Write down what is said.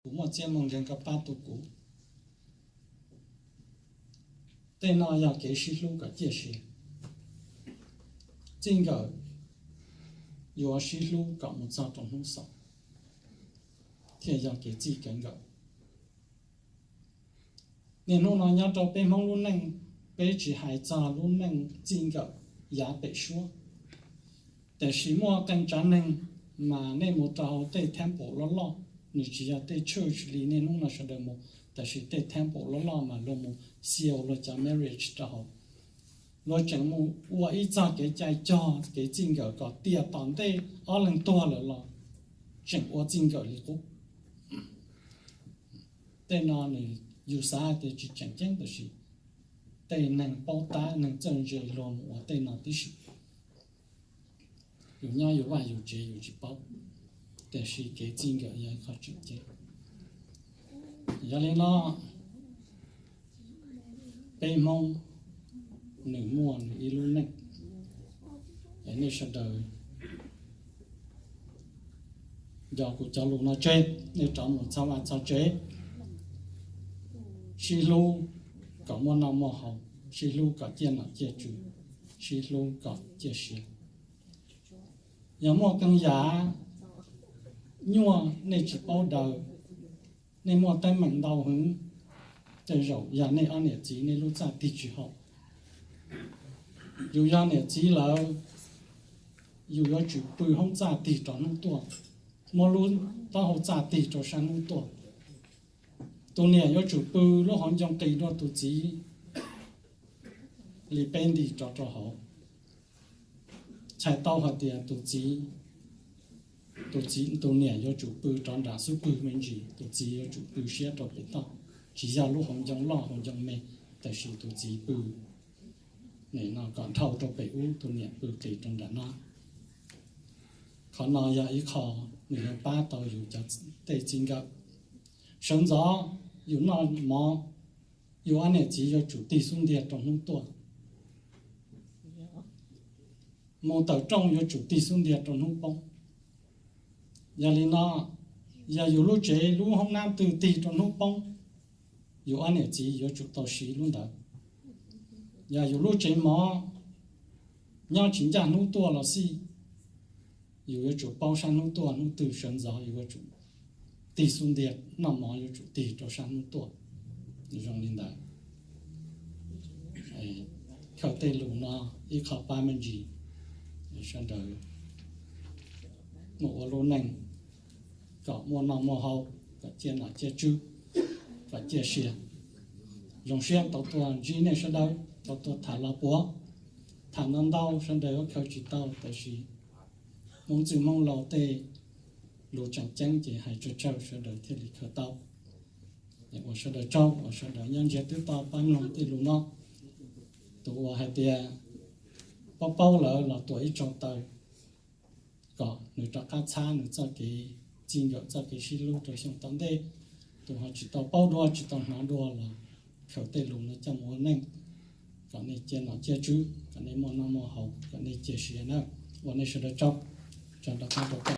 Kuv muaj txiaj muaj nkeeg koj pab tau kuv. Tej no yog kev sib hlub kom ciaj sia. Txij nkawm yuav sib hlub kom mus txog rau hnub xaus thiaj yog kev txij kev nkawm. Niaj hnub no nyob rau peb Hmoob lub neej, peb tsis hais txog lub neej txij nkawm yav pem suab, tiam sis muaj qee tsav neeg mas nej mus rau hauv tej temple loj loj, nws tsis yog tej church li niaj hnub no sawv daws mus, tiam sis tej temple loj loj mas luag mus seal luag cov marriage rau hauv. Luag tseem mus ua ib txog kev cai cog kev txij nkawm kom tias tom ntej ob leeg tuag lawm los tseem ua txij nkawm li qub. Tej no nws yus xav tias tsis tseem ceeb, tab sis tej neeg paub tab neeg txawj ntse luag mus ua tej no tib si. Yus nyob yus vaj yus tsev yus tsis paub, tiam sis kev txij nkawm yog ib qho tseem ceeb. Yog li no, peb Hmoob nws muaj nws ib lub neej, es nej sawv daws nco kuv cov lus no tseg, nej rov mus txog vaj txog tsev, sib hlub kom muaj noj muaj haus, sib hlub kom ciaj nom ciaj tswv, sib hlub kom ciaj sia. Yog muaj qee yam nyuaj nej tsis paub daws, nej muaj teeb meem ntau heev, tej zaum yog nej ob niam txiv nej lub txaj tig tsis haum. Yus yog niam txiv lawm, yus yuav tsum pw hoob txaj tig rau hnub tuaj, muab lub taub hau txaj tig rau sab hnub tuaj. Tus niam yuav tsum pw lub hauv ncoo qis dua tus txiv li peb nti rov rau hauv. Txhais tau hais tias tus txiv, tus txiv, tus niam yuav tsum pw rov nram xub pwg me ntsis, tus txiv yuav tsum pw siab rau pem toj. Tsis yog lub hauv ncoo loj hauv ncoo me, tab sis tus txiv pw nim no kom dhau rau pem ub, tus niam pw qis rau nram no. Qhov no yog ib qho nws yuav pab tau yus cov tej txij nkawm. Sawv ntxov yus noj mov, yus ob niam txiv yuav tsum tig xub ntiag rau hnub tuaj. Mus tawm rooj yuav tsum tig xub ntiag rau hnub poob. Yog li no, yog yus lub tsev lub hoob nab twg tig rau hnub poob, yus ob niam txiv yuav tsum tau siv lub ntawd. Yog yus lub tsev mov nyob tsis ncaj hnub tuaj los xij, yus yuav tsum paub sab hnub tuaj hnub twg, sawv ntxov yus yuav tsum tig xub ntiag, noj mov yuav tsum tig rau sab hnub tuaj. Zoo li ntawd, khaws tej lus no ib qho pab me ntsis sawv daws mus ua lub neej kom muaj noj muaj haus, kom ciaj nom ciaj tswv, kom ciaj sia. Zoo siab tau tuaj ntsib nej sawv daws, tau tuaj tham los puav. Tham ntau ntau sawv daws yuav khaws tsis tau, tab sis Hmoob txwj Hmoob laus tej lus tseem ceeb ces hais tsawg tsawg sawv daws thiaj li khaws tau. Ua sawv daws tsaug uas sawv daws nyob ntsiag twb tau pab mloog tej lus no. Tus uas hais tias paub paub lawm los tuam ib tsaug taw kom nws rov qab txhab nws txoj kev txij nkawm txoj kev sib hlub rau xyoo tom ntej. Tus ho tsis tau paub dua tsis tau hnov dua los khaws tej lus no coj mus ua neej, kom nej ciaj nom ciaj tswv, kom nej muaj noj muaj haus, kom nej ciaj sia na. Ua nej sawv daws tsaug, tsaug rov qab rau koj.